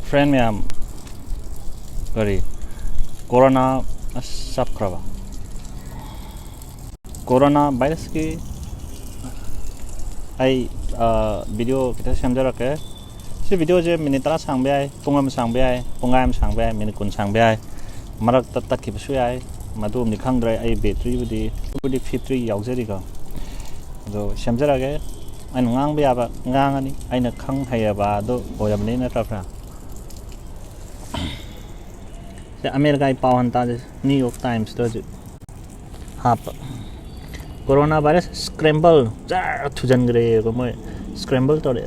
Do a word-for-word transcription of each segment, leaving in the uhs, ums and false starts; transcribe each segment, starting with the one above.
Friend ꯃꯌꯥꯝ, ꯀꯔꯤ, corona ꯑꯁ ꯆꯞꯈ꯭ꯔꯕ? ꯀꯣꯔꯣꯅꯥ ꯚꯥꯏꯔꯁꯀꯤ ꯑꯩ ꯚꯤꯗꯤꯑꯣ ꯈꯤꯇ ꯁꯦꯝꯖꯔꯛꯀꯦ꯫ ꯁꯤ ꯚꯤꯗꯤꯑꯣꯁꯦ ꯃꯤꯅꯤꯠ ꯇꯔꯥ ꯁꯥꯡꯕ ꯌꯥꯏ, ꯄꯨꯡ ꯑꯃ ꯁꯥꯡꯕ ꯌꯥꯏ, ꯄꯨꯡꯈꯥꯏ ꯑꯃ ꯁꯥꯡꯕ ꯌꯥꯏ, ꯃꯤꯅꯤꯠ ꯀꯨꯟ ꯁꯥꯡꯕ ꯌꯥꯏ, ꯃꯔꯛꯇ ꯇꯠꯈꯤꯕꯁꯨ ꯌꯥꯏ꯫ ꯃꯗꯨꯝꯗꯤ ꯈꯪꯗ꯭ꯔꯦ꯫ ꯑꯩ ꯕꯦꯇ꯭ꯔꯤꯕꯨꯗꯤ ꯕꯦꯇ꯭ꯔꯤꯕꯨꯗꯤ ꯐꯤꯐꯇꯤ ꯌꯥꯎꯖꯔꯤꯀꯣ꯫ ꯑꯗꯣ ꯁꯦꯝꯖꯔꯒꯦ꯫ ꯑꯩꯅ ꯉꯥꯡꯕ ꯌꯥꯕ ꯉꯥꯡꯉꯅꯤ, ꯑꯩꯅ ꯈꯪ ꯍꯩꯔꯕ ꯑꯗꯨ ꯑꯣꯏꯔꯕꯅꯤ, ꯅꯠꯇ꯭ꯔꯥ ꯐ꯭ꯔꯦꯟ? ꯁꯦ, ꯑꯃꯦꯔꯤꯀꯥꯒꯤ ꯄꯥꯎ ꯍꯥꯟꯅ ꯇꯥꯁꯦ꯫ ꯅ꯭ꯌꯨ ꯌꯣꯔꯛ ꯇꯥꯏꯝꯁꯇ ꯍꯧꯖꯤꯛ ꯍꯥꯞꯄ꯫ ꯀꯣꯔꯣꯅꯥ ꯚꯥꯏꯔꯁ ꯁ꯭ꯀ꯭ꯔꯦꯝꯕꯜ ꯖꯔ ꯊꯨꯖꯟꯈ꯭ꯔꯦꯕ ꯃꯣꯏ꯫ ꯁ꯭ꯀ꯭ꯔꯦꯝꯕꯜ ꯇꯧꯔꯦ꯫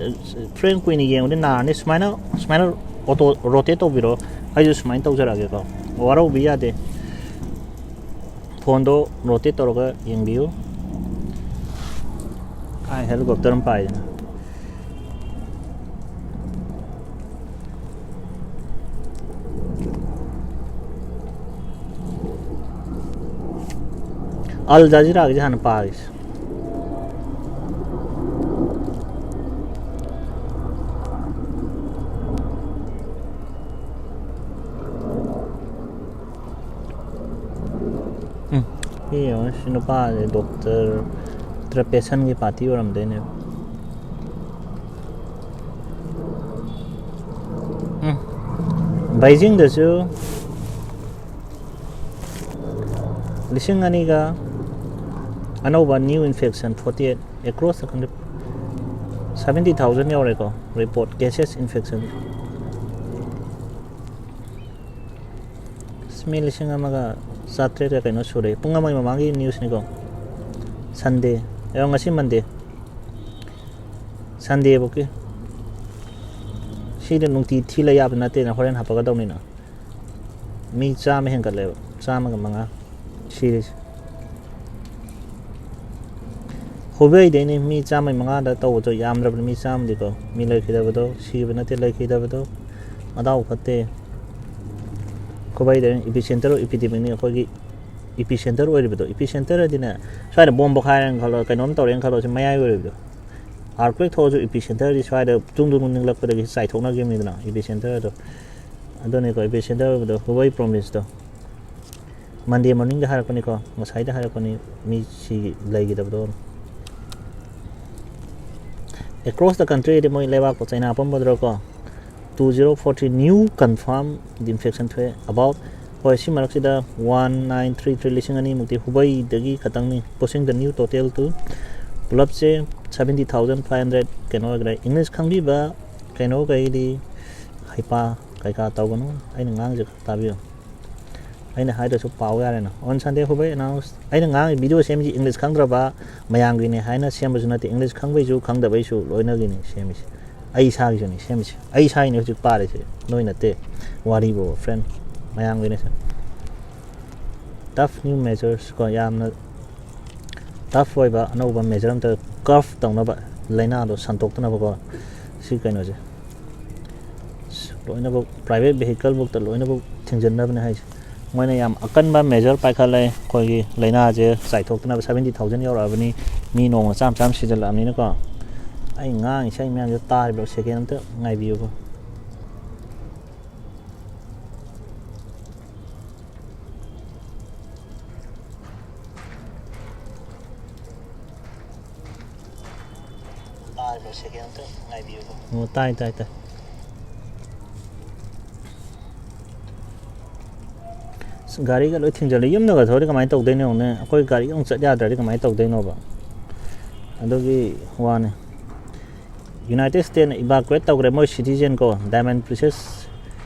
ꯐ꯭ꯔꯦꯟ, ꯀꯨꯏꯅ ꯌꯦꯡꯕꯗꯤ ꯅꯥꯔꯅꯤ꯫ ꯁꯨꯃꯥꯏꯅ, ꯁꯨꯃꯥꯏꯅ ꯑꯣꯇꯣ ꯔꯣꯇꯦꯠ ꯇꯧꯕꯤꯔꯣ꯫ ꯑꯩꯁꯨ ꯁꯨꯃꯥꯏꯅ ꯇꯧꯖꯔꯛꯑꯒꯦꯀꯣ꯫ ꯋꯥꯔꯧꯕꯤ ꯌꯥꯗꯦ꯫ ꯐꯣꯟꯗꯣ ꯔꯣꯇꯦꯠ ꯇꯧꯔꯒ ꯌꯦꯡꯕꯤꯌꯨ꯫ ꯀꯥꯏ ꯍꯦꯂꯤꯀꯣꯞꯇꯔ ꯑꯃ ꯄꯥꯏꯗꯅ꯫ ꯑꯜ ꯖꯖꯤꯔꯥꯒꯤꯁꯦ ꯍꯥꯟꯅ ꯄꯥꯔꯤꯁꯦ꯫ ꯎꯝ, ꯁꯤ ꯌꯦꯡꯉꯣ, ꯁꯤ ꯅꯨꯄꯥꯁꯦ ꯗꯣꯛꯇꯔ ꯅꯠꯇ꯭ꯔ ꯄꯦꯁꯟꯒꯤ ꯄꯥꯔꯇꯤ ꯑꯣꯏꯔꯝꯗꯣꯏꯅꯦꯕ꯫ ꯎꯝ, ꯕꯩꯖꯤꯡꯗꯁꯨ ꯂꯤꯁꯤꯡ ꯑꯅꯤꯒ ꯑꯅꯧꯕ new infection forty eight across the country, seventy thousand ꯌꯧꯔꯦꯀꯣ report cases infection꯫ ꯑꯁ, ꯃꯤ ꯂꯤꯁꯤꯡ ꯑꯃꯒ ꯆꯥꯇ꯭ꯔꯦꯠꯀ ꯀꯩꯅꯣ ꯁꯨꯔꯦ꯫ ꯄꯨꯡ ꯑꯃꯒꯤ ꯃꯃꯥꯡꯒꯤ ꯅ꯭ꯌꯨꯁꯅꯤꯀꯣ꯫ ꯁꯟꯗꯦ, ꯑꯦ, ꯉꯁꯤ ꯃꯟꯗꯦ꯫ ꯁꯟꯗꯦꯐꯧꯀꯤ꯫ ꯁꯤꯗ ꯅꯨꯡꯇꯤ ꯊꯤ ꯂꯩ ꯌꯥꯕ ꯅꯠꯇꯦꯅ, ꯍꯣꯔꯦꯟ ꯍꯥꯞꯄꯛꯀꯗꯧꯅꯤꯅ꯫ ꯃꯤ ꯆꯥꯝꯃ ꯍꯦꯟꯒꯠꯂꯦꯕ, ꯆꯥꯝꯃꯒ ꯃꯉꯥ ꯁꯤꯔꯤꯁꯦ꯫ ꯍꯨꯕꯦꯏꯗꯩꯅꯤ ꯃꯤ ꯆꯥꯝꯃꯩ ꯃꯉꯥꯗ ꯇꯧꯕꯗꯣ, ꯌꯥꯝꯗ꯭ꯔꯕꯅꯤ ꯃꯤ ꯆꯥꯝꯃꯗꯤꯀꯣ꯫ ꯃꯤ ꯂꯩꯈꯤꯗꯕꯗꯣ, ꯁꯤꯈꯤꯕ ꯅꯠꯇꯦ, ꯂꯩꯈꯤꯗꯕꯗꯣ꯫ ꯃꯗꯥꯎ ꯐꯠꯇꯦ꯫ ꯍꯨꯕꯦꯏꯗ epicenter of epidemic ꯅꯤ ꯑꯩꯈꯣꯏꯒꯤ꯫ Epicenter ꯑꯣꯏꯔꯤꯕꯗꯣ, epicenter ꯍꯥꯏꯗꯤꯅꯦ, ꯁ꯭ꯋꯥꯏꯗ ꯕꯣꯝ ꯄꯣꯈꯥꯏꯔꯦꯅ ꯈꯜꯂꯣ, ꯀꯩꯅꯣꯝ ꯇꯧꯔꯦꯅ ꯈꯜꯂꯣ, ꯁꯤ ꯃꯌꯥꯏ ꯑꯣꯏꯔꯤꯕꯗꯣ꯫ ꯑꯥꯔꯀ꯭ꯋꯦꯛ ꯊꯣꯛꯑꯁꯨ ꯏꯄꯤ ꯁꯦꯟꯇꯔꯗꯤ ꯁ꯭ꯋꯥꯏꯗ ꯆꯨꯝ ꯆꯨꯝ ꯅꯤꯡꯂꯛꯄꯗꯒꯤ ꯆꯥꯏꯊꯣꯛꯅꯈꯤꯕꯅꯤꯗꯅ, ꯏꯄꯤ ꯁꯦꯟꯇꯔꯗꯣ꯫ ꯑꯗꯨꯅꯤꯀꯣ ꯏꯄꯤ ꯁꯦꯟꯇꯔ ꯑꯣꯏꯕꯗꯣ, ꯍꯨꯕꯩ ꯄ꯭ꯔꯣꯃꯤꯟꯁꯇꯣ꯫ ꯃꯟꯗꯦ ꯃꯣꯔꯅꯤꯡꯗ ꯍꯥꯏꯔꯛꯄꯅꯤꯀꯣ, ꯉꯁꯥꯏꯗ ꯍꯥꯏꯔꯛꯄꯅꯤ꯫ ꯃꯤ ꯁꯤ ꯂꯩꯈꯤꯗꯕꯗꯣ꯫ Across the country ꯗꯤ ꯃꯣꯏ ꯂꯩꯕꯥꯛꯄꯨ ꯆꯩꯅꯥ ꯄꯨꯝꯕꯗ꯭ꯔꯣꯀꯣ, two zero forty new confirm infection ꯊꯣꯛꯑꯦ꯫ About, ꯍꯣꯏ, ꯁꯤ ꯃꯔꯛꯁꯤꯗ one nine three three, ꯂꯤꯁꯤꯡ ꯑꯅꯤꯃꯨꯛꯇꯤ ꯍꯨꯕꯩꯗꯒꯤ ꯈꯛꯇꯪꯅꯤ, pushing the new total to, ꯄꯨꯂꯞꯁꯦ seventy thousand five hundred ꯀꯩꯅꯣ ꯑꯣꯏꯈ꯭ꯔꯦ꯫ ꯏꯪꯂꯤꯁ ꯈꯪꯕꯤꯕ ꯀꯩꯅꯣꯈꯩꯗꯤ ꯍꯩꯄꯥ ꯀꯩꯀꯥ ꯇꯧꯒꯅꯨ, ꯑꯩꯅ ꯉꯥꯡꯁꯦ ꯈꯛ ꯇꯥꯕꯤꯌꯨ꯫ ꯑꯩꯅ ꯍꯥꯏꯗ꯭ꯔꯁꯨ ꯄꯥꯎ ꯌꯥꯔꯦꯅ꯫ On Sunday, Hubei announced, ꯑꯩꯅ ꯉꯥꯡꯉꯤ ꯚꯤꯗꯤꯑꯣ ꯁꯦꯝꯃꯤꯁꯤ ꯏꯪꯂꯤꯁ ꯈꯪꯗ꯭ꯔꯕ ꯃꯌꯥꯝꯒꯤꯅꯤ ꯍꯥꯏꯅ ꯁꯦꯝꯕꯁꯨ ꯅꯠꯇꯦ, ꯏꯪꯂꯤꯁ ꯈꯪꯕꯩꯁꯨ ꯈꯪꯗꯕꯩꯁꯨ ꯂꯣꯏꯅꯒꯤꯅꯤ ꯁꯦꯝꯃꯤꯁꯤ꯫ ꯑꯩ ꯏꯁꯥꯒꯤꯁꯨꯅꯤ ꯁꯦꯝꯃꯤꯁꯤ, ꯑꯩ ꯏꯁꯥꯒꯤꯅꯤ ꯍꯧꯖꯤꯛ ꯄꯥꯔꯤꯁꯤ, ꯅꯣꯏ ꯅꯠꯇꯦ꯫ ꯋꯥꯔꯤꯕꯨ, friend, ꯃꯌꯥꯝꯒꯤꯅꯤ ꯁꯦ꯫ Tough new measures ꯀꯣ, ꯌꯥꯝꯅ tough ꯑꯣꯏꯕ ꯑꯅꯧꯕ measure ꯑꯝꯇ, curb ꯇꯧꯅꯕ, ꯂꯥꯏꯅꯥꯗꯣ ꯁꯟꯗꯣꯛꯇꯅꯕꯀꯣ꯫ ꯁꯤ ꯀꯩꯅꯣꯁꯦ ꯂꯣꯏꯅꯃꯛ, private vehicle ꯐꯥꯎꯗ ꯂꯣꯏꯅꯃꯛ ꯊꯤꯡꯖꯤꯟꯅꯕꯅꯦ ꯍꯥꯏꯁꯦ꯫ ꯃꯣꯏꯅ ꯌꯥꯝ ꯑꯀꯟꯕ measure ꯄꯥꯏꯈꯠꯂꯦ꯫ ꯑꯩꯈꯣꯏꯒꯤ ꯂꯥꯏꯅꯥꯁꯦ ꯆꯥꯏꯊꯣꯛꯇꯅꯕ seventy thousand ꯌꯧꯔꯛꯑꯕꯅꯤ꯫ ꯃꯤ ꯅꯣꯡꯃ ꯆꯥꯝꯃ ꯆꯥꯝꯃ ꯁꯤꯖꯤꯜꯂꯛꯑꯕꯅꯤꯅꯀꯣ꯫ ꯑꯩ ꯉꯥꯡ ꯏꯁꯩ ꯃꯌꯥꯝꯁꯦ ꯇꯥꯔꯤꯕ, second ꯑꯝꯇ ꯉꯥꯏꯕꯤꯌꯨꯀꯣ꯫ ꯇꯥꯔꯤꯕ, second ꯑꯝꯇ ꯉꯥꯏꯕꯤꯌꯨꯀꯣ꯫ ꯑꯣ, ꯇꯥꯏ, ꯇꯥꯏ, ꯇꯥꯏ꯫ ꯑꯁ, ꯒꯥꯔꯤꯒ ꯂꯣꯏ ꯊꯤꯡꯖꯤꯜꯂꯦ꯫ ꯌꯨꯝꯗꯒ ꯊꯧꯔꯗꯤ ꯀꯃꯥꯏꯅ ꯇꯧꯗꯣꯏꯅꯣ ꯌꯦꯡꯉꯨꯅꯦ? ꯑꯩꯈꯣꯏ ꯒꯥꯔꯤꯒ ꯑꯃꯨꯛ ꯆꯠ ꯌꯥꯗ꯭ꯔꯗꯤ ꯀꯃꯥꯏꯅ ꯇꯧꯗꯣꯏꯅꯣꯕ? ꯑꯗꯨꯒꯤ ꯋꯥꯅꯤ꯫ United States ꯅ evacuate ꯇꯧꯈ꯭ꯔꯦ ꯃꯣꯏ citizen ꯀꯣ, Diamond Princess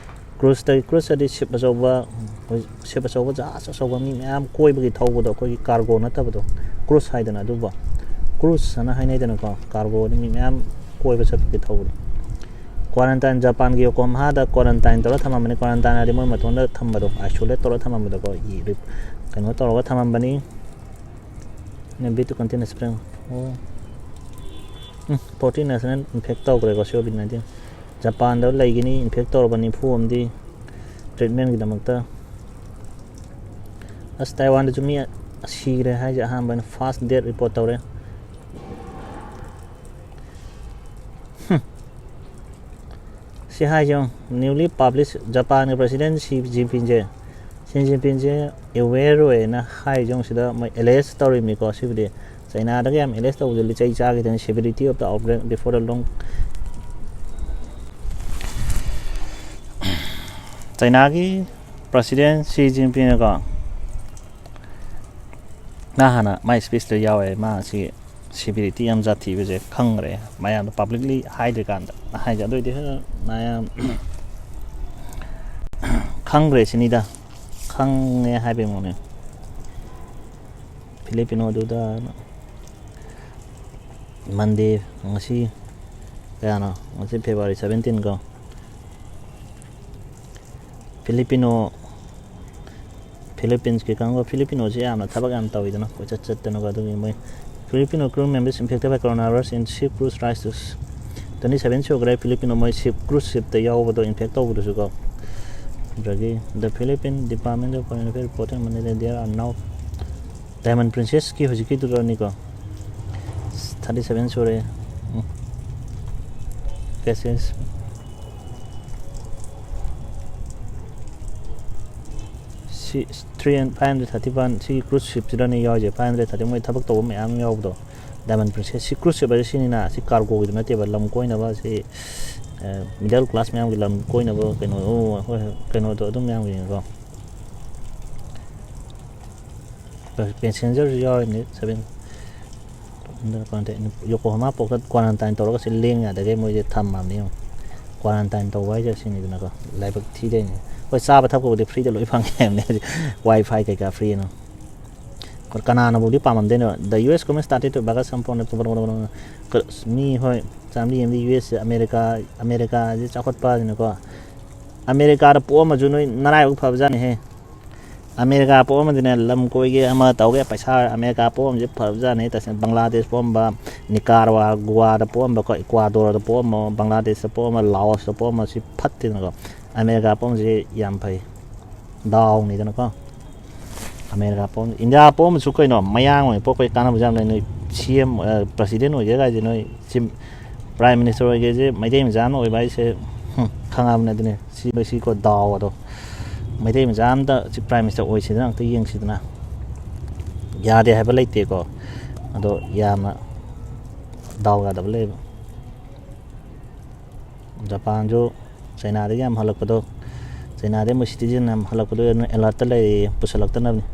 cruise ꯇꯒꯤ꯫ Cruise ꯑꯗꯤ ship ꯑꯆꯧꯕ, ship ꯑꯆꯧꯕ, ꯖꯍꯥꯖ ꯑꯆꯧꯕ, ꯃꯤ ꯃꯌꯥꯝ ꯀꯣꯏꯕꯒꯤ ꯊꯧꯕꯗꯣ, ꯑꯩꯈꯣꯏꯒꯤ cargo ꯅꯠꯇꯕꯗꯣ, cruise ꯍꯥꯏꯗꯅ ꯑꯗꯨꯕꯨ, cruise ꯍꯥꯏꯅ ꯍꯥꯏꯅꯩꯗꯅꯀꯣ, cargo ꯗꯤ ꯃꯤ ꯃꯌꯥꯝ ꯀꯣꯏꯕ ꯆꯠꯄꯒꯤ ꯊꯧꯕꯗꯣ꯫ Quarantine, ꯖꯄꯥꯟꯒꯤ ꯌꯣꯀꯣꯍꯥꯃꯥꯗ quarantine ꯇꯧꯔ ꯊꯝꯃꯝꯕꯅꯤ꯫ Quarantine ꯍꯥꯏꯗꯤ ꯃꯣꯏ ꯃꯇꯣꯟꯗ ꯊꯝꯕꯗꯣ, isolate ꯇꯧꯔ ꯊꯝꯃꯝꯕꯗꯣꯀꯣ, ꯏ-, ꯀꯩꯅꯣ ꯇꯧꯔꯒ ꯊꯝꯃꯝꯕꯅꯤ꯫ Bit to contain spread꯫ ꯑꯣ꯫ ꯎꯝ, forty national infect ꯇꯧꯈ꯭ꯔꯦꯀꯣ, COVID nineteen꯫ ꯖꯄꯥꯟꯗ ꯂꯩꯈꯤꯅꯤ, infect ꯇꯧꯔꯕ ꯅꯤꯐꯨ ꯑꯃꯗꯤ treatment ꯀꯤꯗꯃꯛꯇ꯫ ꯑꯁ, ꯇꯥꯏꯋꯥꯟꯗꯁꯨ ꯃꯤ ꯁꯤꯈ꯭ꯔꯦ ꯍꯥꯏꯁꯦ ꯑꯍꯥꯟꯕ ꯑꯣꯏꯅ, first death report ꯇꯧꯔꯦ꯫ ꯍꯥꯏꯁꯦ ꯌꯦꯡꯉꯣ, newly published ꯖꯄꯥꯟꯒꯤ president ꯁꯤ ꯖꯤꯟꯄꯤꯡꯁꯦ, ꯁꯤ ꯖꯤꯟꯄꯤꯡꯁꯦ aware ꯑꯣꯏꯌꯦꯅ ꯍꯥꯏꯁꯦ ꯌꯦꯡꯉꯣ, ꯁꯤꯗ ꯃꯣꯏ allege ꯇꯧꯔꯤꯕꯅꯤꯀꯣ꯫ ꯁꯤꯕꯨꯗꯤ ꯆꯩꯅꯥꯗꯒ ꯌꯥꯝ allege ꯇꯧꯕꯗꯣ ꯆꯩ ꯆꯥꯈꯤꯗꯣꯏꯅꯤ, severity of the outbreak before the long꯫ ꯆꯩꯅꯥꯒꯤ president ꯁꯤ ꯖꯤꯟꯄꯤꯡꯅꯀꯣ, ꯃꯥ ꯍꯥꯟꯅ ꯃꯥꯏ speechꯇ ꯌꯥꯎꯋꯦ, ꯃꯥ ꯁꯤ severity ꯌꯥꯝ ꯖꯥꯊꯤꯕꯁꯦ ꯈꯪꯈ꯭ꯔꯦ ꯃꯌꯥꯝꯗ, publicly ꯍꯥꯏꯗ꯭ꯔꯤꯀꯥꯟꯗ ꯍꯥꯏꯁꯦ꯫ ꯑꯗꯨ ꯑꯣꯏꯗꯤ ꯃꯌꯥꯝ ꯈꯪꯈ꯭ꯔꯦ ꯁꯤꯅꯤꯗ, ꯈꯪꯉꯦ ꯍꯥꯏꯕꯩ ꯃꯑꯣꯡꯅꯦ꯫ ꯐꯤꯂꯤꯄꯤꯅꯣ ꯑꯗꯨꯗ Monday, ꯉꯁꯤ ꯀꯌꯥꯅꯣ? ꯉꯁꯤ February seventeen ꯀꯣ꯫ ꯐꯤꯂꯤꯄꯤꯅꯣ, ꯐꯤꯂꯤꯄꯤꯟꯁꯀꯤ ꯀꯥꯡꯕꯨ, ꯐꯤꯂꯤꯄꯤꯅꯣꯁꯦ ꯌꯥꯝꯅ ꯊꯕꯛ ꯌꯥꯝ ꯇꯧꯋꯤꯗꯅ, ꯀꯣꯏꯆꯠ ꯆꯠꯇꯅꯀꯣ꯫ ꯑꯗꯨꯒꯤ ꯃꯣꯏ Filipino crew members infected by coronavirus in ship cruise rise to twenty seven ꯁꯨꯈ꯭ꯔꯦ꯫ ꯐꯤꯂꯤꯄꯤꯅꯣ ꯃꯣꯏ ship, cruise shipꯇ ꯌꯥꯎꯕꯗꯣ infect ꯇꯧꯕꯗꯨꯁꯨ ꯀꯣ꯫ ꯑꯗꯒꯤ the Philippine Department of Foreign Affairs reported Monday that there are now Diamond Princessꯀꯤ ꯍꯧꯖꯤꯛꯀꯤꯗꯨꯗꯅꯤꯀꯣ, thirty seven ꯁꯨꯔꯦ꯫ ꯎꯝ꯫ Cases ꯁꯤ three and five hundred thirty one, ꯁꯤ cruise shipꯁꯤꯗꯅꯦ ꯌꯥꯎꯔꯤꯁꯦ꯫ Five hundred thirty, ꯃꯣꯏ ꯊꯕꯛ ꯇꯧꯕ ꯃꯌꯥꯝ ꯌꯥꯎꯕꯗꯣ꯫ Diamond Princess, ꯁꯤ cruise ship ꯍꯥꯏꯁꯦ ꯁꯤꯅꯤꯅ, ꯁꯤ cargoꯒꯤꯗꯨ ꯅꯠꯇꯦꯕ, ꯂꯝ ꯀꯣꯏꯅꯕ, ꯁꯤ, ꯑ, middle class ꯃꯌꯥꯝꯒꯤ ꯂꯝ ꯀꯣꯏꯅꯕ ꯀꯩꯅꯣ, ꯑꯣ, ꯍꯣꯏ, ꯍꯣꯏ, ꯀꯩꯅꯣꯗꯣ ꯑꯗꯨꯝ ꯃꯌꯥꯝꯒꯤꯅꯤꯀꯣ꯫ Passengerꯁꯨ ꯌꯥꯎꯔꯤꯅꯤ, seven꯫ Yokohama ꯄꯣꯛꯇ quarantine ꯇꯧꯔꯒ ꯁꯤ ꯂꯦꯡ ꯌꯥꯗꯈꯩ ꯃꯣꯏꯁꯦ ꯊꯝꯃꯕꯅꯤ ꯌꯦꯡꯉꯣ꯫ Quarantine ꯇꯧꯕ ꯍꯥꯏꯁꯦ ꯁꯤꯅꯤꯗꯅꯀꯣ, ꯂꯥꯏꯕꯛ ꯊꯤꯗꯣꯏꯅꯤ꯫ ꯍꯣꯏ, ꯆꯥꯕ ꯊꯛꯄꯕꯨꯗꯤ freeꯗ ꯂꯣꯏ ꯐꯪꯉꯦ ꯍꯥꯏꯕꯅꯤ ꯍꯧꯖꯤꯛ, Wi-Fi ꯀꯩꯀꯥ freeꯅ꯫ ꯀꯅꯥꯅꯕꯨꯗꯤ ꯄꯥꯝꯃꯝꯗꯣꯏꯅꯣ? The U S government started to back some foreign, ꯃꯤ, ꯍꯣꯏ, ꯆꯥꯝꯃꯔꯤ ꯑꯃꯗꯤ U S ꯑꯃꯦꯔꯤꯀꯥ, ꯑꯃꯦꯔꯤꯀꯥꯁꯤ ꯆꯥꯎꯈꯠꯄ ꯍꯥꯏꯁꯤꯅꯀꯣ꯫ ꯑꯃꯦꯔꯤꯀꯥꯗ ꯄꯣꯛꯑꯝꯃꯁꯨ ꯅꯣꯏ ꯅꯔꯥꯏꯕꯛ ꯐꯕꯖꯥꯠꯅꯤꯍꯦ꯫ ꯑꯃꯦꯔꯤꯀꯥ ꯄꯣꯛꯑꯝꯃꯗꯤꯅꯦ, ꯂꯝ ꯀꯣꯏꯒꯦ ꯑꯃ ꯇꯧꯒꯦ, ꯄꯩꯁꯥ, ꯑꯃꯦꯔꯤꯀꯥ ꯄꯣꯛꯑꯝꯕꯁꯦ ꯐꯕꯖꯥꯠꯅꯤ ꯇꯁꯦꯡꯅ꯫ ꯕꯪꯒ꯭ꯂꯥꯗꯦꯁ ꯄꯣꯛꯑꯝꯕ, ꯅꯤꯀꯥꯔꯋꯥ, ꯒꯣꯋꯥꯗ ꯄꯣꯛꯑꯝꯕꯀꯣ, ꯏꯀ꯭ꯋꯥꯗꯣꯔꯗ ꯄꯣꯛꯑꯝꯕ, ꯕꯪꯒ꯭ꯂꯥꯗꯦꯁꯇ ꯄꯣꯛꯑꯝꯕ, ꯂꯥꯑꯣꯁꯇ ꯄꯣꯛꯑꯝꯕ, ꯁꯤ ꯐꯠꯇꯦꯗꯅꯀꯣ꯫ ꯑꯃꯦꯔꯤꯀꯥ ꯄꯣꯛꯑꯝꯕꯁꯦ ꯌꯥꯝ ꯐꯩ, ꯗꯥꯎꯅꯤꯗꯅꯀꯣ꯫ ꯑꯃꯦꯔꯤꯀꯥ ꯄꯣꯛꯑꯝ-, ꯏꯟꯗꯤꯌꯥ ꯄꯣꯛꯑꯝꯕꯁꯨ ꯀꯩꯅꯣ, ꯃꯌꯥꯡ ꯑꯣꯏꯅ ꯄꯣꯛꯄꯩ ꯀꯥꯟꯅꯕꯁꯨ ꯌꯥꯝ ꯂꯩ꯫ ꯅꯣꯏ C M, ꯑ, president ꯑꯣꯏꯒꯦ ꯀꯥꯏꯁꯦ, ꯅꯣꯏ ꯆꯤꯝ-, prime minister ꯑꯣꯏꯒꯦꯁꯦ, ꯃꯩꯇꯩ ꯃꯆꯥ ꯑꯃ ꯑꯣꯏꯕ ꯍꯥꯏꯁꯦ, ꯍꯨꯝ, ꯈꯪꯉꯕꯅꯦ꯫ ꯑꯗꯨꯅꯦ ꯁꯤ, ꯁꯤ ꯀꯣ ꯗꯥꯎ ꯑꯗꯣ꯫ ꯃꯩꯇꯩ ꯃꯆꯥ ꯑꯝꯇ ꯁꯤ Prime Minister ꯑꯣꯏꯁꯤꯗꯅ ꯑꯝꯇ ꯌꯦꯡꯁꯤꯗꯅ꯫ ꯌꯥꯗꯦ ꯍꯥꯏꯕ ꯂꯩꯇꯦꯀꯣ, ꯑꯗꯣ ꯌꯥꯝꯅ ꯗꯥꯎ ꯌꯥꯗꯕ ꯂꯩꯌꯦꯕ꯫ ꯖꯄꯥꯟꯁꯨ ꯆꯩꯅꯥꯗꯒꯤ ꯌꯥꯝ ꯍꯜꯂꯛꯄꯗꯣ, ꯆꯩꯅꯥꯗꯒꯤ ꯃꯣꯏ citizen ꯌꯥꯝ ꯍꯜꯂꯛꯄꯗꯣ ꯑꯦꯂꯔꯠꯇ ꯂꯩꯔꯦ ꯄꯨꯁꯜꯂꯛꯇꯅꯕꯅꯤ꯫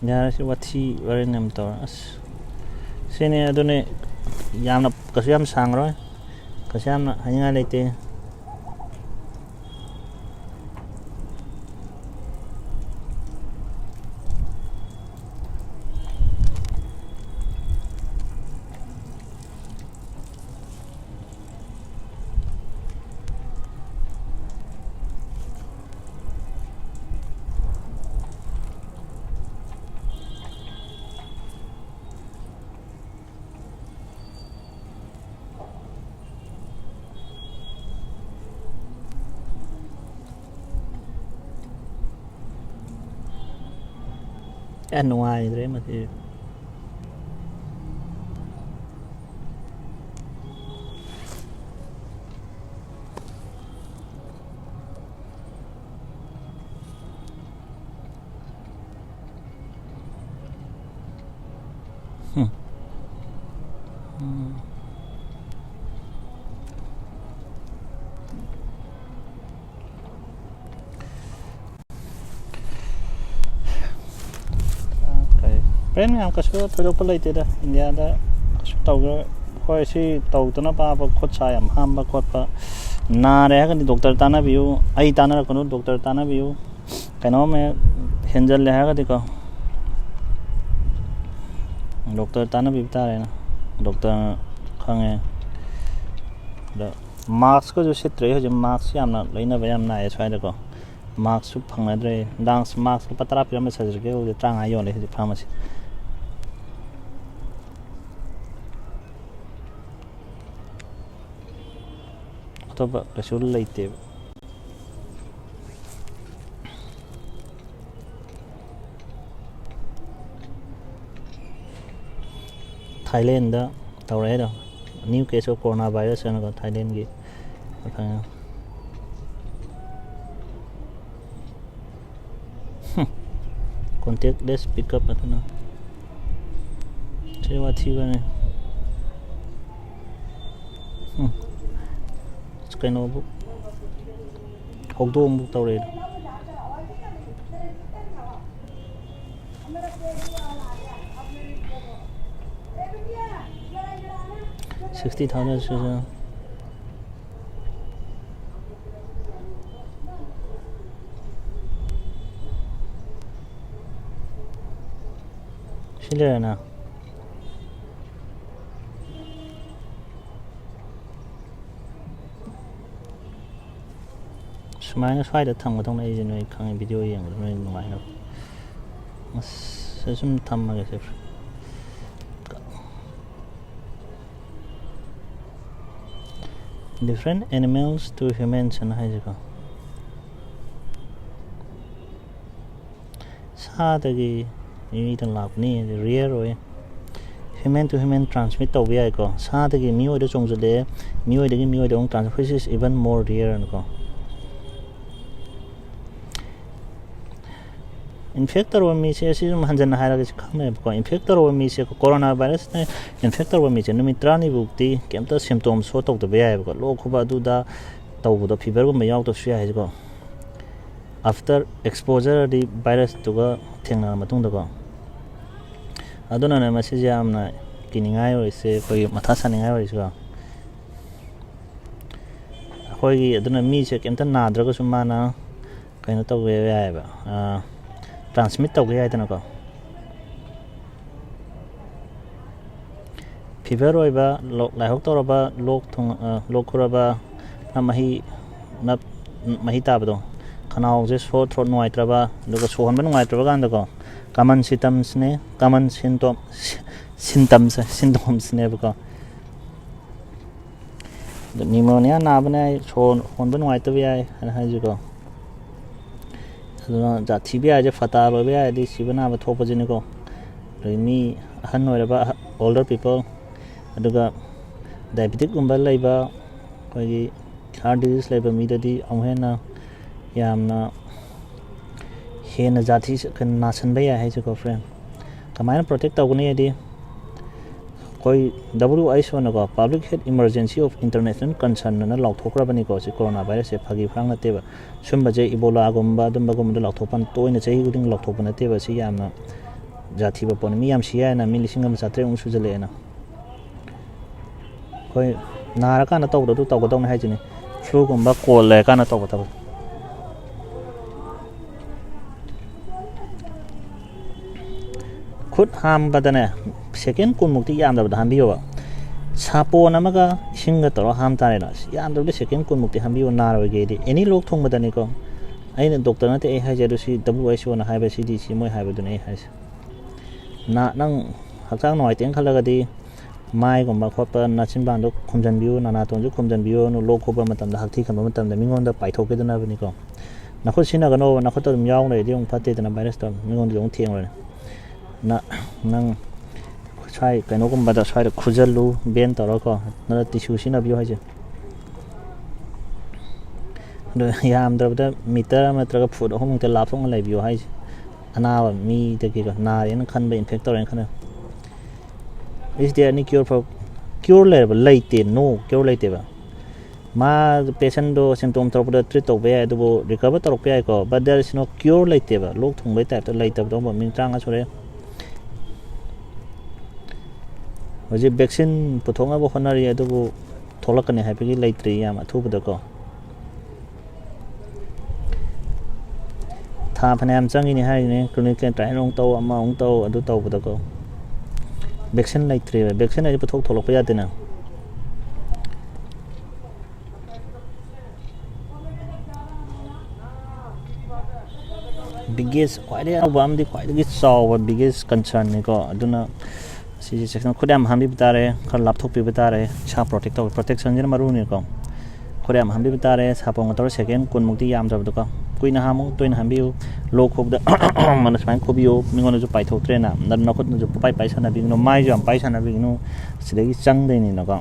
ꯌꯥꯔꯦ, ꯁꯤ ꯋꯥꯊꯤ ꯋꯥꯔꯦꯝ ꯌꯥꯝ ꯇꯧꯔꯦ꯫ ꯑꯁ, ꯁꯤꯅꯤ ꯑꯗꯨꯅꯤ꯫ ꯌꯥꯝꯅ ꯀꯩꯁꯨ ꯌꯥꯝ ꯁꯥꯡꯉꯔꯣꯏ, ꯀꯩꯁꯨ ꯌꯥꯝꯅ ꯍꯥꯏꯅꯤꯡꯉꯥꯏ ꯂꯩꯇꯦ꯫ ꯑꯦ, ꯅꯨꯡꯉꯥꯏꯗ꯭ꯔꯦ ꯃꯁꯤ꯫ ꯎꯝ꯫ ꯎꯝ꯫ ꯀꯩ, plan ꯃꯌꯥꯝ ꯀꯩꯁꯨ ꯊꯣꯏꯗꯣꯛꯄ ꯂꯩꯇꯦꯗ ꯏꯟꯗꯤꯌꯥꯗ ꯀꯩꯁꯨ ꯇꯧꯗ-, ꯍꯣꯏ, ꯁꯤ ꯇꯧꯗꯅꯕ ꯈꯨꯠ ꯁꯥ ꯌꯥꯝ ꯍꯥꯝꯕ ꯈꯣꯠꯄ, ꯅꯥꯔꯦ ꯍꯥꯏꯔꯒꯗꯤ doctor ꯇꯥꯟꯅꯕꯤꯌꯨ, ꯑꯩ ꯇꯥꯟꯅꯔꯛꯀꯅꯨ, doctor ꯇꯥꯟꯅꯕꯤꯌꯨ꯫ ꯀꯩꯅꯣꯝ ꯍꯦꯛ ꯍꯦꯟꯖꯜꯂꯦ ꯍꯥꯏꯔꯒꯗꯤꯀꯣ, doctor ꯇꯥꯟꯅꯕꯤꯕ ꯇꯥꯔꯦꯅ, doctor ꯈꯪꯉꯦ꯫ ꯑꯗ mask ꯀꯁꯨ ꯁꯤꯠꯇ꯭ꯔꯦ ꯍꯧꯖꯤꯛ, mask ꯌꯥꯝꯅ ꯂꯩꯅꯕ ꯌꯥꯝ ꯅꯥꯏꯌꯦ ꯁ꯭ꯋꯥꯏꯗꯀꯣ꯫ Mask ꯁꯨ ꯐꯪꯅꯗ꯭ꯔꯦ꯫ Mask, mask ꯂꯨꯄꯥ ꯇꯔꯥ ꯄꯤꯔꯝꯕ surgical ꯁꯦ ꯇꯔꯥꯃꯉꯥ ꯌꯣꯜꯂꯦ ꯍꯧꯖꯤꯛ pharmacy꯫ ꯑꯇꯣꯞꯄ ꯀꯩꯁꯨ ꯂꯩꯇꯦꯕ꯫ ꯊꯥꯏꯂꯦꯟꯗ ꯇꯧꯔꯛꯑꯦ ꯑꯗꯣ, new case of coronavirus ꯍꯥꯏꯅꯀꯣ, ꯊꯥꯏꯂꯦꯟꯒꯤ꯫ Contactless pickup ꯑꯗꯨꯅ ꯁꯤ ꯋꯥꯊꯤꯕꯅꯦ꯫ ꯎꯝ꯫ ꯀꯩꯅꯣꯕꯨ, ꯍꯧꯗꯣꯡꯕꯨ ꯇꯧꯔꯦ꯫ Sixty thousand ꯁꯤꯁꯨ꯫ ꯁꯤ ꯂꯩꯔꯦꯅ꯫ ꯁꯨꯃꯥꯏꯅ ꯁ꯭ꯋꯥꯏꯗ ꯊꯝꯒꯗꯧꯅꯦ ꯑꯩꯁꯦ, ꯅꯣꯏ ꯈꯪꯉꯦ, video ꯌꯦꯡꯕꯗ ꯅꯣꯏ ꯅꯨꯡꯉꯥꯏꯅꯕ꯫ ꯑꯁ, ꯁꯨꯝ ꯊꯝꯃꯒꯦ ꯁꯦ꯫ Different animals to humans ꯑꯅ ꯍꯥꯏꯁꯦꯀꯣ꯫ ꯁꯥꯗꯒꯤ ꯃꯤꯗ ꯂꯥꯛꯄꯅꯤ, rare ꯑꯣꯏ꯫ Human to human transmit ꯇꯧꯕ ꯌꯥꯏꯀꯣ꯫ ꯁꯥꯗꯒꯤ ꯃꯤꯑꯣꯏꯗ ꯆꯣꯡꯁꯤꯜꯂꯛꯑꯦ, ꯃꯤꯑꯣꯏꯗꯒꯤ ꯃꯤꯑꯣꯏꯗ ꯑꯃꯨꯛ transmit, which is even more rare ꯑꯅꯀꯣ꯫ Infect ꯇꯧꯔꯕ ꯃꯤꯁꯦ, ꯑꯁꯤ ꯁꯨꯝ ꯍꯟꯖꯟꯅ ꯍꯥꯏꯔꯒ ꯁꯤ ꯈꯪꯅꯩꯕꯀꯣ꯫ Infect ꯇꯧꯔꯕ ꯃꯤꯁꯦ, corona virusꯅ infect ꯇꯧꯔꯕ ꯃꯤꯁꯦ ꯅꯨꯃꯤꯠ ꯇꯔꯥꯅꯤꯐꯥꯎꯗꯤ ꯀꯩꯝꯇ symptom show ꯇꯧꯗꯕ ꯌꯥꯏꯑꯕꯀꯣ꯫ ꯂꯣꯛ ꯈꯨꯕ ꯑꯗꯨꯗ ꯇꯧꯕꯗꯣ, feverꯒꯨꯝꯕ ꯌꯥꯎꯗꯕꯁꯨ ꯌꯥꯏ ꯍꯥꯏꯁꯦꯀꯣ꯫ After exposure ꯗꯤ virusꯇꯨꯒ ꯊꯦꯡꯅꯔ ꯃꯇꯨꯡꯗꯀꯣ꯫ ꯑꯗꯨꯅꯅꯦ ꯃꯁꯤꯁꯦ ꯌꯥꯝꯅ ꯀꯤꯅꯤꯡꯉꯥꯏ ꯑꯣꯏꯔꯤꯁꯦ, ꯑꯩꯈꯣꯏꯒꯤ ꯃꯊꯥ ꯁꯥꯅꯤꯡꯉꯥꯏ ꯑꯣꯏꯔꯤꯁꯤꯀꯣ꯫ ꯑꯩꯈꯣꯏꯒꯤ, ꯑꯗꯨꯅ ꯃꯤꯁꯦ ꯀꯩꯝꯇ ꯅꯥꯗ꯭ꯔꯒꯁꯨ ꯃꯥꯅ ꯀꯩꯅꯣ ꯇꯧꯕ ꯌꯥꯏꯑꯕ, transmit ꯇꯧꯕ ꯌꯥꯏꯗꯅꯀꯣ꯫ Fever ꯑꯣꯏꯕ, ꯂꯣꯛ ꯂꯥꯏꯍꯧ ꯇꯧꯔꯕ, ꯂꯣꯛ ꯊꯨꯡ-, ꯑ, ꯂꯣꯛ ꯈꯨꯔꯕ, ꯅꯞ ꯃꯍꯤ, ꯅꯞ, ꯃꯍꯤ ꯇꯥꯕꯗꯣ, ꯈꯅꯥꯎꯁꯦ sore throat ꯅꯨꯡꯉꯥꯏꯇ꯭ꯔꯕ, ꯑꯗꯨꯒ ꯁꯣꯔ ꯍꯣꯟꯕ ꯅꯨꯡꯉꯥꯏꯇ꯭ꯔꯕ ꯀꯥꯟꯗꯀꯣ, common symptomsꯅꯦ, common symptom, symptoms, symptomsꯅꯦꯕꯀꯣ꯫ ꯑꯗꯨ pneumonia ꯅꯥꯕꯅꯦ ꯍꯥꯏ, ꯁꯣꯔ ꯍꯣꯟꯕ ꯅꯨꯡꯉꯥꯏꯇꯕ ꯌꯥꯏ ꯍꯥꯏꯅ ꯍꯥꯏꯁꯤꯀꯣ꯫ ꯑꯗꯨꯅ ꯖꯥꯠ ꯊꯤꯕ ꯌꯥꯏꯁꯦ, fatal ꯑꯣꯏꯕ ꯌꯥꯏꯗꯤ ꯁꯤꯕ ꯅꯥꯕ ꯊꯣꯛꯄꯁꯤꯅꯤꯀꯣ꯫ ꯑꯗꯩ ꯃꯤ ꯑꯍꯟ ꯑꯣꯏꯔꯕ, older people, ꯑꯗꯨꯒ diabeticꯀꯨꯝꯕ ꯂꯩꯕ, ꯑꯩꯈꯣꯏꯒꯤ heart disease ꯂꯩꯕ ꯃꯤꯗꯗꯤ ꯑꯃꯨꯛ ꯍꯦꯟꯅ ꯌꯥꯝꯅ ꯍꯦꯟꯅ ꯖꯥꯊꯤ ꯅꯥꯁꯟꯕ ꯌꯥꯏ ꯍꯥꯏꯁꯦꯀꯣ, friend꯫ ꯀꯃꯥꯏꯅ protect ꯇꯧꯒꯅꯤ ꯍꯥꯏꯗꯤ, ꯑꯩꯈꯣꯏ W H O ꯅꯀꯣ, Public Health Emergency of International Concern ꯑꯅ ꯂꯥꯎꯊꯣꯛꯈ꯭ꯔꯕꯅꯤꯀꯣ꯫ ꯁꯤ corona virusꯁꯦ ꯐꯥꯒꯤ ꯐꯔꯥꯡ ꯅꯠꯇꯦꯕ꯫ ꯁꯨꯝꯕꯁꯦ Ebolaꯒꯨꯝꯕ, ꯑꯗꯨꯝꯕꯒꯨꯝꯕꯗ ꯂꯥꯎꯊꯣꯛꯄ ꯇꯣꯏꯅ ꯆꯍꯤ ꯈꯨꯗꯤꯡꯒꯤ ꯂꯥꯎꯊꯣꯛꯄ ꯅꯠꯇꯦꯕ꯫ ꯁꯤ ꯌꯥꯝꯅ ꯖꯥꯊꯤꯕ ꯄꯣꯠꯅꯤ꯫ ꯃꯤ ꯌꯥꯝ ꯁꯤ ꯍꯥꯏꯅ, ꯃꯤ ꯂꯤꯁꯤꯡ ꯑꯃ ꯆꯥꯇ꯭ꯔꯦꯠꯃꯨꯛ ꯁꯨꯖꯜꯂꯛꯑꯦꯅ꯫ ꯑꯩꯈꯣꯏ ꯅꯥꯔꯀꯥꯟꯗ ꯇꯧꯕꯗꯣ ꯑꯗꯨ ꯇꯧꯒꯗꯧꯅꯦ ꯍꯥꯏꯁꯤꯅꯤ, fluꯒꯨꯝꯕ cold ꯂꯩꯔꯀꯥꯟꯗ ꯇꯧꯒꯗꯕ꯫ ꯈꯨꯠ ꯍꯥꯝꯕꯗꯅꯦ, second ꯀꯨꯟꯃꯨꯛꯇꯤ ꯌꯥꯝꯗꯕꯗ ꯍꯥꯝꯕꯤꯌꯣꯕ꯫ ꯁꯥꯄꯣꯟ ꯑꯃꯒ ꯏꯁꯤꯡꯒ ꯇꯧꯔꯒ ꯍꯥꯝ ꯇꯥꯔꯦꯅ꯫ ꯌꯥꯝꯗ꯭ꯔꯕꯗ second ꯀꯨꯟꯃꯨꯛꯇꯤ ꯍꯥꯝꯕꯤꯌꯣ, ꯅꯥꯔꯣꯏꯒꯦꯗꯤ꯫ Any ꯂꯣꯛ ꯊꯨꯡꯕꯗꯅꯤꯀꯣ꯫ ꯑꯩꯅ doctor ꯅꯠꯇꯦ ꯑꯩ ꯍꯥꯏꯁꯦ, ꯑꯗꯨ ꯁꯤ W H O ꯅ ꯍꯥꯏꯕ, C D C ꯃꯣꯏ ꯍꯥꯏꯕꯗꯨꯅꯦ ꯑꯩ ꯍꯥꯏꯁꯦ꯫ ꯅꯥ-, ꯅꯪ ꯍꯛꯆꯥꯡ ꯅꯨꯡꯉꯥꯏꯇꯦꯅ ꯈꯜꯂꯒꯗꯤ, ꯃꯥꯏꯒꯨꯝꯕ ꯈꯣꯠꯄ, ꯅꯆꯤꯟꯕꯥꯟꯗꯣ ꯈꯨꯝꯖꯤꯟꯕꯤꯌꯨ, ꯅꯅꯥꯇꯣꯟꯁꯨ ꯈꯨꯝꯖꯤꯟꯕꯤꯌꯨ, ꯂꯣꯛ ꯈꯨꯕ ꯃꯇꯝꯗ, ꯍꯛꯊꯤ ꯈꯟꯕ ꯃꯇꯝꯗ ꯃꯤꯉꯣꯟꯗ ꯄꯥꯏꯊꯣꯛꯈꯤꯗꯅꯕꯅꯤꯀꯣ꯫ ꯅꯈꯨꯠ ꯁꯤꯖꯤꯟꯅꯒꯅꯣꯕ, ꯅꯈꯨꯠꯇ ꯑꯗꯨꯝ ꯌꯥꯎ ꯂꯩꯔꯗꯤ ꯑꯃꯨꯛ ꯐꯠꯇꯦꯗꯅ, virusꯇꯣ ꯃꯤꯉꯣꯟꯗꯁꯨ ꯑꯃꯨꯛ ꯊꯦꯡꯂꯣꯏꯅꯦ꯫ ꯅ-, ꯅꯪ ꯁ꯭ꯋꯥꯏ ꯀꯩꯅꯣꯒꯨꯝꯕꯗ ꯁ꯭ꯋꯥꯏꯗ ꯈꯨꯖꯜꯂꯨ, band ꯇꯧꯔꯒꯀꯣ, ꯅꯠꯇ꯭ꯔ tissue ꯁꯤꯖꯤꯟꯅꯕꯤꯌꯨ ꯍꯥꯏꯁꯦ꯫ ꯑꯗꯣ ꯌꯥꯝꯗ꯭ꯔꯕꯗ meter ꯑꯃ ꯅꯠꯇ꯭ꯔꯒ foot ꯑꯍꯨꯝꯃꯨꯛꯇ ꯂꯥꯞꯊꯣꯛꯅ ꯂꯩꯕꯤꯌꯨ ꯍꯥꯏꯁꯦ꯫ ꯑꯅꯥꯕ ꯃꯤꯗꯒꯤꯀꯣ, ꯅꯥꯔꯦꯅ ꯈꯟꯕ, infect ꯇꯧꯔꯦꯅ ꯈꯟꯕ꯫ Is there any cure for, cure ꯂꯩꯔꯕ? ꯂꯩꯇꯦ, no cure ꯂꯩꯇꯦꯕ꯫ ꯃꯥ patientꯗꯣ symptom ꯇꯧꯔꯛꯄꯗ treat ꯇꯧꯕ ꯌꯥꯏ, ꯑꯗꯨꯕꯨ recover ꯇꯧꯔꯛꯄ ꯌꯥꯏꯀꯣ, but there is no cure ꯂꯩꯇꯦꯕ꯫ ꯂꯣꯛ ꯊꯨꯡꯕꯩ typeꯇ ꯂꯩꯇꯕꯗꯣ ꯃꯤ ꯇꯔꯥꯃꯉꯥ ꯁꯨꯔꯦ꯫ ꯍꯧꯖꯤꯛ vaccine ꯄꯨꯊꯣꯛꯅꯕ ꯍꯣꯠꯅꯔꯤ, ꯑꯗꯨꯕꯨ ꯊꯣꯛꯂꯛꯀꯅꯤ ꯍꯥꯏꯕꯒꯤ ꯂꯩꯇ꯭ꯔꯤ ꯌꯥꯝ ꯑꯊꯨꯕꯗꯀꯣ꯫ ꯊꯥ ꯐꯅꯌꯥꯝ ꯆꯪꯉꯤꯅꯤ ꯍꯥꯏꯔꯤꯅꯦ, clinical trial ꯑꯃꯨꯛ ꯇꯧ, ꯑꯃ ꯑꯃꯨꯛ ꯇꯧ, ꯑꯗꯨ ꯇꯧꯕꯗꯀꯣ꯫ Vaccine ꯂꯩꯇ꯭ꯔꯤꯕ, vaccine ꯍꯥꯏꯁꯦ ꯄꯨꯊꯣꯛ ꯊꯣꯛꯂꯛꯄ ꯌꯥꯗꯦꯅ꯫ Biggest, ꯈ꯭ꯋꯥꯏꯗꯒꯤ ꯑꯅꯧꯕ ꯑꯃꯗꯤ ꯈ꯭ꯋꯥꯏꯗꯒꯤ ꯆꯥꯎꯕ biggest concernꯅꯤꯀꯣ꯫ ꯑꯗꯨꯅ ꯁꯤꯁꯦ ꯆꯦꯛꯁꯤꯟ, ꯈꯨꯠ ꯌꯥꯝ ꯍꯥꯝꯕꯤꯕ ꯇꯥꯔꯦ, ꯈꯔ ꯂꯥꯞꯊꯣꯛꯄꯤꯕ ꯇꯥꯔꯦ, ꯏꯁꯥ protect ꯇꯧꯕ, protectionꯁꯤꯅ ꯃꯔꯨꯅꯤꯀꯣ꯫ ꯈꯨꯠ ꯌꯥꯝ ꯍꯥꯝꯕꯤꯕ ꯇꯥꯔꯦ, ꯁꯥꯄꯣꯟꯒ ꯇꯧꯔ second ꯀꯨꯟꯃꯨꯛꯇꯤ ꯌꯥꯝꯗ꯭ꯔꯕꯗꯀꯣ꯫ ꯀꯨꯏꯅ ꯍꯥꯝꯃꯨ, ꯇꯣꯏꯅ ꯍꯥꯝꯕꯤꯌꯨ꯫ ꯂꯣꯛ ꯈꯨꯕꯗ ꯃꯅ ꯁꯨꯃꯥꯏꯅ ꯈꯨꯕꯤꯌꯨ, ꯃꯤꯉꯣꯟꯗꯁꯨ ꯄꯥꯏꯊꯣꯛꯇ꯭ꯔꯦꯅ꯫ ꯅ-, ꯅꯈꯨꯠꯅꯁꯨ ꯄꯨꯄꯥꯏ ꯄꯥꯏ ꯁꯥꯟꯅꯕꯤꯒꯅꯨ, ꯃꯥꯏꯁꯨ ꯌꯥꯝ ꯄꯥꯏ ꯁꯥꯟꯅꯕꯤꯒꯅꯨ, ꯁꯤꯗꯒꯤ ꯆꯪꯗꯣꯏꯅꯤꯅꯀꯣ꯫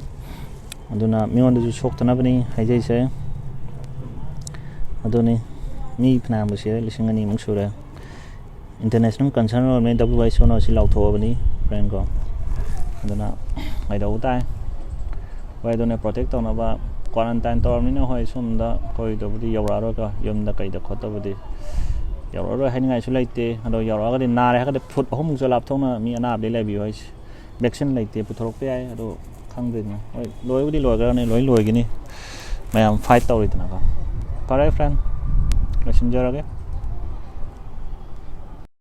ꯑꯗꯨꯅ ꯃꯤꯉꯣꯟꯗꯁꯨ ꯁꯣꯛꯇꯅꯕꯅꯤ ꯍꯥꯏꯖꯩꯁꯦ꯫ ꯑꯗꯨꯅꯤ, ꯃꯤ ꯐꯅꯌꯥꯝꯕꯨ ꯁꯤꯔꯦ, ꯂꯤꯁꯤꯡ ꯑꯅꯤꯃꯨꯛ ꯁꯨꯔꯦ꯫ ꯏꯟꯇꯔꯅꯦꯁꯅꯦꯜ ꯀꯟꯁꯔꯟ ꯑꯣꯏꯔꯕꯅꯤ ꯗꯕ꯭ꯂꯤꯌꯨ ꯑꯩꯆ ꯑꯣꯅ ꯑꯁꯤ ꯂꯥꯎꯊꯣꯛꯑꯕꯅꯤ, ꯐ꯭ꯔꯦꯟ ꯀꯣ꯫ ꯑꯗꯨꯅ ꯀꯩꯗꯧꯕ ꯇꯥꯏ? ꯍꯣꯏ, ꯑꯗꯨꯅ ꯄ꯭ꯔꯣꯇꯦꯛ ꯇꯧꯅꯕ ꯀ꯭ꯋꯥꯔꯟꯇꯥꯏꯟ ꯇꯧꯔꯕꯅꯤꯅ, ꯍꯣꯏ, ꯁꯣꯝꯗ ꯑꯩꯈꯣꯏꯗꯕꯨꯗꯤ ꯌꯧꯔꯛꯑꯔꯣꯏꯀꯣ, ꯌꯨꯝꯗ ꯀꯩꯗ ꯈꯣꯠꯇꯕꯨꯗꯤ ꯌꯧꯔꯛꯑꯔꯣꯏ ꯍꯥꯏꯅꯤꯡꯉꯥꯏꯁꯨ ꯂꯩꯇꯦ꯫ ꯑꯗꯣ ꯌꯧꯔꯛꯑꯒꯗꯤ ꯅꯥꯔꯦ ꯍꯥꯏꯔꯒꯗꯤ ꯐꯨꯠ ꯑꯍꯨꯝꯃꯨꯛꯁꯨ ꯂꯥꯞꯊꯣꯛꯅ ꯃꯤ ꯑꯅꯥꯕꯗꯤ ꯂꯩꯕꯤꯌꯨ ꯍꯥꯏꯁꯦ꯫ ꯚꯦꯛꯁꯤꯟ ꯂꯩꯇꯦ, ꯄꯨꯊꯣꯔꯛꯄ ꯌꯥꯏ, ꯑꯗꯣ ꯈꯪꯗꯦꯗꯅ꯫ ꯍꯣꯏ, ꯂꯣꯏꯕꯨꯗꯤ ꯂꯣꯏꯈ꯭ꯔꯅꯤ, ꯂꯣꯏ ꯂꯣꯏꯒꯅꯤ, ꯃꯌꯥꯝ ꯐꯥꯏꯠ ꯇꯧꯔꯤꯗꯅꯀꯣ꯫ ꯐꯔꯦ ꯐ꯭ꯔꯦꯟ, ꯂꯣꯏꯁꯤꯟꯖꯔꯒꯦ꯫